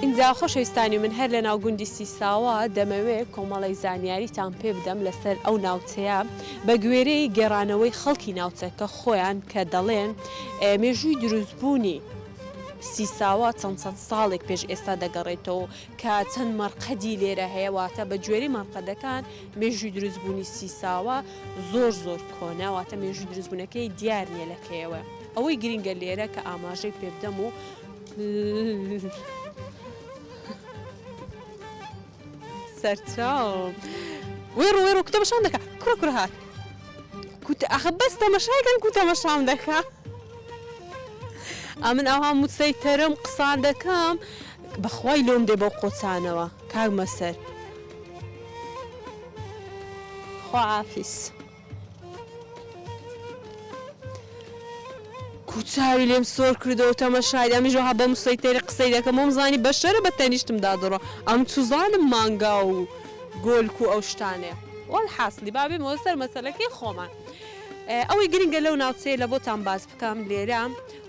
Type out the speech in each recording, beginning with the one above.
ئینجا خۆشەویستانی من هەر لەناو گوندی سیساوە دەمەوێ کۆمەڵێک زانیاریتان پێ بدەم لەسەر ئەو ناوچەیە بە گوێرەی گێڕانەوەی خەڵکی ناوچەکە خۆیان کە دەڵێن مێژووی دروستبوونی سیساوە چەند سەد ساڵێک پێش ئێستا دەگەڕێتەوە کە چەند مەرقەدی لێرە هەیە واتە بە گوێرەی مەرقەدەکان مێژووی دروستبوونی سیساوە زۆر زۆر کۆنە واتە مێژووی دروستبوونەکەی دیار نییە لە کەیەوە ئەوەی گرنگە لێرە کە ئاماژەی پێ بدەم و سەرچاوم وێڕ وێڕ و تەمەشام دەکا کوڕە کوڕە هات کوت ئەخە بەس تەمەشایکەن کو تەمەشام دەکا ئەمن ئەوها مسەیتەرم قسان دەکەم بەخوای لۆم دێ بەو قۆچانەوە کاک مەسەر خواحافیز. کو چاوی لێم سۆر کردەوە تەمەشای ئەمیش وەها بە مسەیتەری قسەی دەکەم وەم زانی بەشەرە بە تەنیشتمدا دەڕۆ ئەم چوزانم مانگا و گۆلک و ئەو شتانەیە وەلحاسڵی با بێمەوە سەر مەسەلەکەی خۆمان ئەوەی گرنگە لەو ناوچەیە لە بۆتان باس بکەم لێرە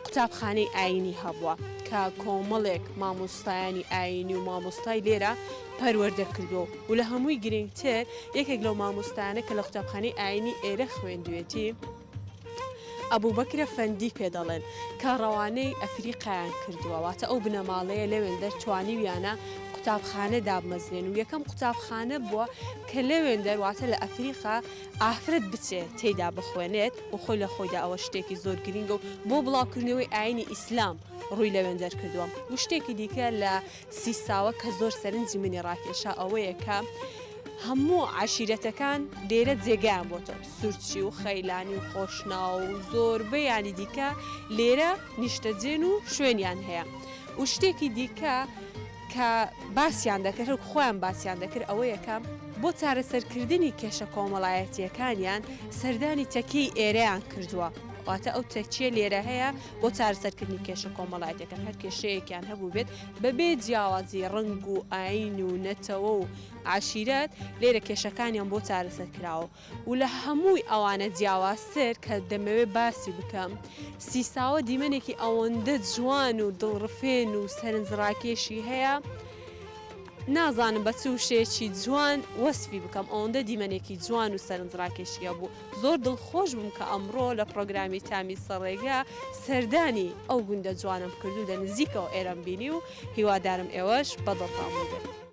قوتابخانەی ئایینی هەبووە کە کۆمەڵێک مامۆستایانی ئایینی و مامۆستای لێرە پەروەردە کردووە و لە هەمووی گرنگتر یەکێک لەو مامۆستایانە کە لە قوتابخانەی ئایینی ئێرە خوێندوێتی ئەبوبەکرە فەندی پێ دەڵێن کە ڕەوانەی ئەفریقایان کردووە واتە ئەو بنەماڵەیە لەوێندەر توانیویانە قوتابخانە دابمەزرێن و یەکەم قوتابخانە بووە کە لەوێندەر واتە لە ئەفریقا ئافرەت بچێ تێیدا بخوێنێت و خۆی لە خۆیدا ئەوە شتێکی زۆر گرینگە و بۆ بڵاوکردنەوەی ئایینی ئیسلام ڕووی لەوێندەر کردووە و شتێکی دیکە لە سیساوە کە زۆر سەرنجی منی ڕاکێشا ئەوەیە کە هەموو عەشیرەتەکان لێرە جێگایان بۆتەوە سورچی و خەیلانی و خۆشناو و زۆربەیانی دیکە لێرە نیشتەجێن و شوێنیان هەیە و شتێکی دیکە کە باسیان دەکرد هەرک خۆیان باسیان دەکرد ئەوەیە کە بۆ چارەسەرکردنی کێشە کۆمەڵایەتییەکانیان سەردانی تەکیەی ئێرەیان کردووە واتە ئەو تەکیە لێرە هەیە بۆ چارەسەرکردنی کێشە کۆمەڵایەتیەکان هەر کێشەیەکیان هەبووبێت بەبێ جیاوازی ڕەنگ و ئایین و نەتەوە و عەشیرەت لێرە کێشەکانیان بۆ چارەسەر کراوە و لە هەمووی ئەوانە جیاوازتر کە دەمەوێت باسی بکەم سیساوە دیمەنێکی ئەوەندە جوان و دڵڕفێن و سەرنجڕاکێشی هەیە نازانم بە چ وشەیەکی جوان وەسفی بکەم ئەوەندە دیمەنێکی جوان و سەرنجڕاکێشی هەبوو زۆر دڵخۆش بووم کە ئەمڕۆ لە پڕۆگرامی تامی سەرڕێگا سەردانی ئەو گوندە جوانەم کرد و لە نزیکەوە ئێرەم بینی و هیوادارم ئێوەش بە دڵتان بووبێت.